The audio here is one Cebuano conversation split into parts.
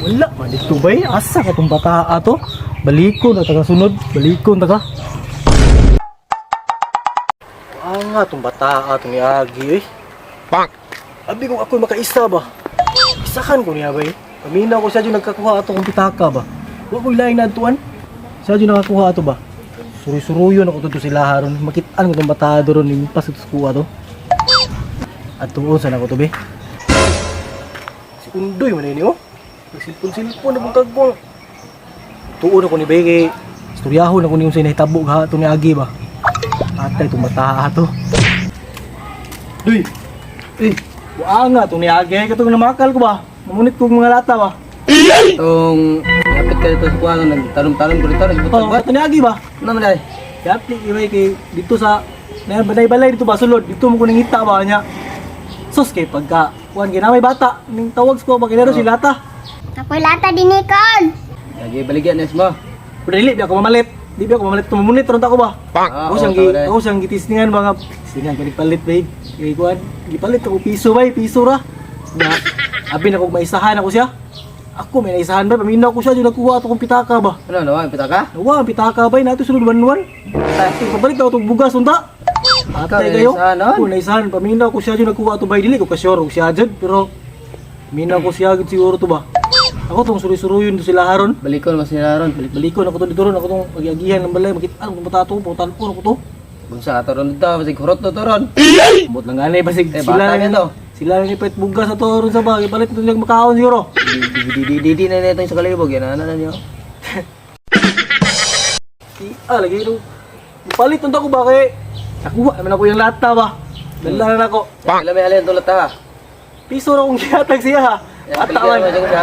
Wala man dito bay, asa ka tong bata ato? Balikon na taga sunod, balikon ta ka. Ang nga tong bata ato ni Agi eh. Bonk. Abi kung ako'y makaisa ba? Isakan ko niya bay. Paminaw ko siya dyan nagkakuha ato kong pitaka ba. Wa ko'y laing naadtuan. Siya dyan nakakuha ato ba? Suruy-suruyon ako dito sila haron. Makitaan ko tong bata ron impas ito sa kuha to. At tuon sana ko to be. Si Undoy man ini oh. Nagsilpon-silpon na pong kagwang. Tuon ako ni Bay kay istoryahon ako niyong sa nahitabo ga ato ni Agi ba. Atay itong bata ato. Duy! Eh, buanga itong ni Agi. Katong namakal ko ba? Namunit kong mga lata ba? Itong lapit ka dito sa kuha, nagtanong-tanong ko dito, nagbutang Oh, ba? ito ni Agi ba? Ano man ay? Yapli, iway kay dito sa balay-balay dito ba sulod. Dito mo ko nangita ba niya. Sus kay pagka kuan ginamay bata ning tawag sa ko ba kinaro si lata. Ako'y lata din Nicole. Lagi baligyan nes mo. Pero dili ba ako mamalit. Di ba ako mamalit tumunit ron ta ko ba? Bonk. Ah, Ako siyang oo, gi, tama na. ako siyang gitisningan mga tisningan kani palit babe. Kay kuan, gipalit ako piso bay, piso ra. Na abi na kog maisahan ako siya. Ako may naisahan ba paminaw ko siya jud nagkuha ato kong pitaka ba. Ano, nawa, pitaka? Nawa ang pitaka bay nato sulod 1-1. Tay pabalik daw tong bugas unta. Atay Ikaw, kayo. naisahan, nun? Ako naisahan paminaw ko siya jud nagkuha ato bay dili ko ka sure og siya jud pero paminaw ko siya jud siguro to ba. Ako tong suri-suruyon to sila haron. Balikon mas nila ron. Balik-balikon ako to dito ron ako tong agiagihan ng balay makita ang bata to putan-on ako to. Bunsa ato ron dito, basig hurot to to ron. Ambot lang gani basig Eh, sila bata na nito. sila na ni Pet Bugas ato ron sa bagay palit nito nila makaon siguro. Di di di di di na nito sa kalibog yan, ano na niyo? Di ah lagi ro. Palit unta ko ba kay nakuha naman ako yung lata ba. Dala na nako. Bonk. Alam may alin tulad ta. Piso ra akong gihatag siya ha. Eh, Bata baligyan man. mo siya kuya.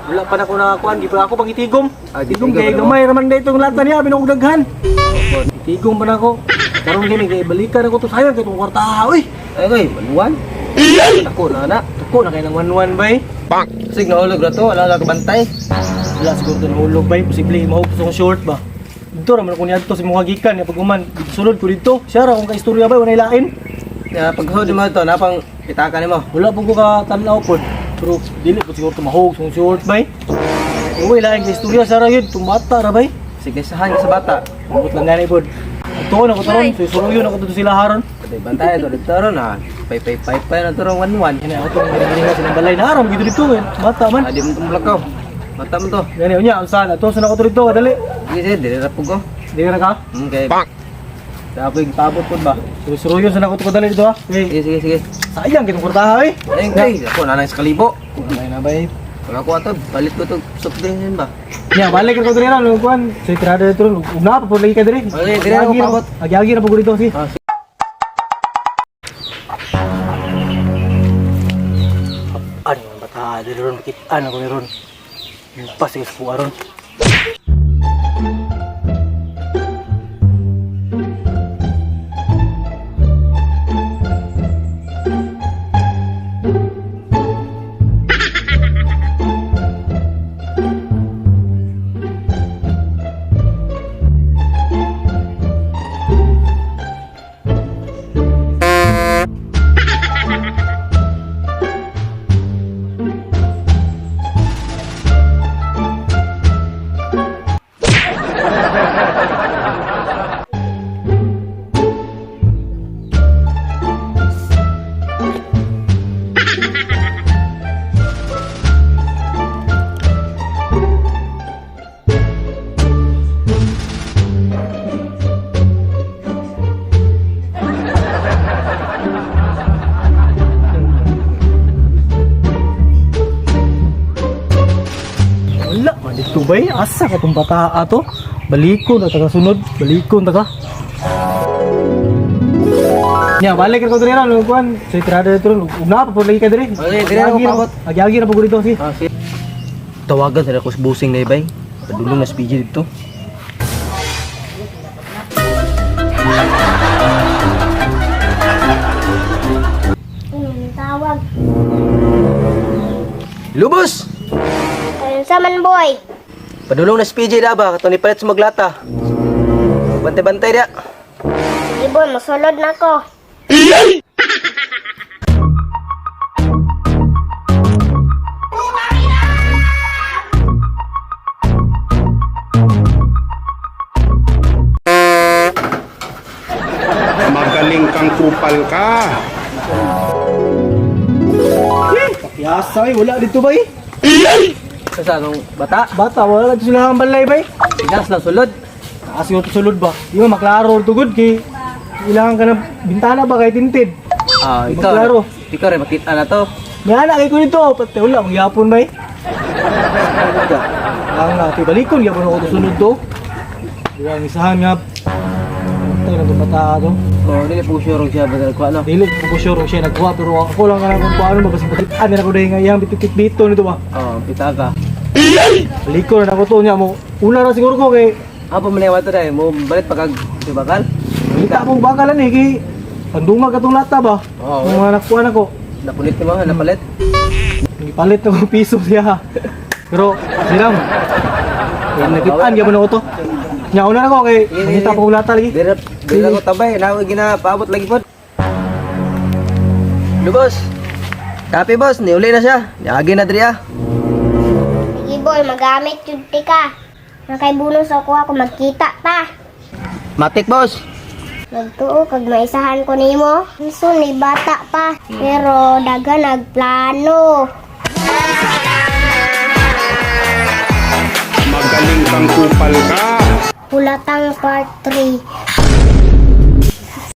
Wala pa na ko nakakuan, di pa ako pangitigom. Ah, Tigom gitigom kay na mo. gamay raman dito yung lata niya, binong daghan. Tigom pa na ako. Karon gini kay balikan ako to sayang kay tong kwarta ha, uy. Ay koy, manuan. Ako na na. Tuko na kay nang 1-1 bay. Bonk. Basig nahulog ra to, wala ka bantay. Wala siguro to nahulog bay, posible mahug sa short ba. Dito raman ako niadto sa mga gikan niya pag human, sulod ko dito. Siya ra akong kaistorya bay, walay lain. Ya paghud mo to, napang pitaka nimo. Wala po ko ka tan-aw pod. Pero dili po siguro to mahug sa short bay. Uy, lain kay istorya sa ra yun, tumata ra bay. Sige sahan ka sa bata. Ambot lang gani pod. Ito na ko taron, susuruyon ako dito sila haron. Patay bantay to dito ron ha. Pay pay pay pay na to ron 1-1. Yan ako tong ginalinga silang balay na haram dito dito eh. Bata man. Ah, di mo tumulakaw. Bata mo to. Gani unya, ang sana to sana ko to dito, dali. Sige, sige, dili ra po ko. Di ka na ka? Okay. Bonk. Sa ako yung pabot po ba? Susuruyon sana ko to dali dito ha. Okay. Sige, sige, sige. Sayang kitong kwartaha eh. Ayun, kay. Ako na lang sa kalibo. Wala na bay. Wala ko ato, balit ko to soft drink yun ba? Nya, balik ka ko diri ron, kuan. Sa tirada dito ron, ug na pa po lagi ka diri. Okay, diri ako pabot. Agi-agi na po ko dito si. Ah, sige. Ano ang bata diri ron, makitaan ako ni ron. Pasig sa kuha ron. Wala man dito bay, asa ka tong bata ato? Balikon na taga sunod, balikon ta ka. Nya, balik ka ko diri ron, kuan. Sa tirada dito ron, ug na pa po lagi ka diri. Okay, diri ako pabot. Agi-agi na po ko dito si. Ah, sige. Tawagan sa ako sa busing na ibay. Padulong na sa PG dito. Ano tawag? Lubos! Ayun sa man boy. Padulong na sa PG da ba? Kato ni palit sa maglata. Bantay-bantay da. Sige boy, masulod na ko. kupal ka. Kapiyasa eh, wala dito ba eh? Sa anong bata? Bata, wala dito sila ang balay ba eh? Pinas lang sulod. Taas yung sulod ba? Di ba maklaro tugod kay ilangan ka ng bintana ba kay tinted? Ah, ikaw. Maklaro. Ikaw rin makita na to. May anak kay ko nito, pati wala, magyapon ba eh? Ang natin, balikon, gyapon ako to sulod to. Di ba, ang isahan nga, tayo na itong bata to. Oh, dili po sure siya ba nagkuha no. Dili ko sure kung siya nagkuha, pero ako lang ka kung paano, mabasig bakitaan nila ko dahil nga iyang bitit-bito nito ba? Oh, pitaka. Balikon na ako to niya mo. Una na siguro ko kay, Apo man to dai mo balit pagag bakal. balita akong bakalan eh, kay pandungag atong lata ba? Oo. Mga nakuha na ko. Napunit ni mga napalit. Gipalit na ko piso siya. Pero, siram. Yan, nakitaan, gyapon ako to. Nya, una na ko kay, mangita pa kong lata lagi. Dire dire ko tabay na ginapaabot lagi pod. Hello, boss. Kape, boss, niuli na siya. Niagi na diri ah. Sige boy, magamit yun ka. Nakay bonus ako ako magkita ta. Matik, boss. Nagtuo kag maisahan ko nimo. Unso ni bata pa, pero daga nagplano. Magaling kang kupal ka. Hulatang part 3.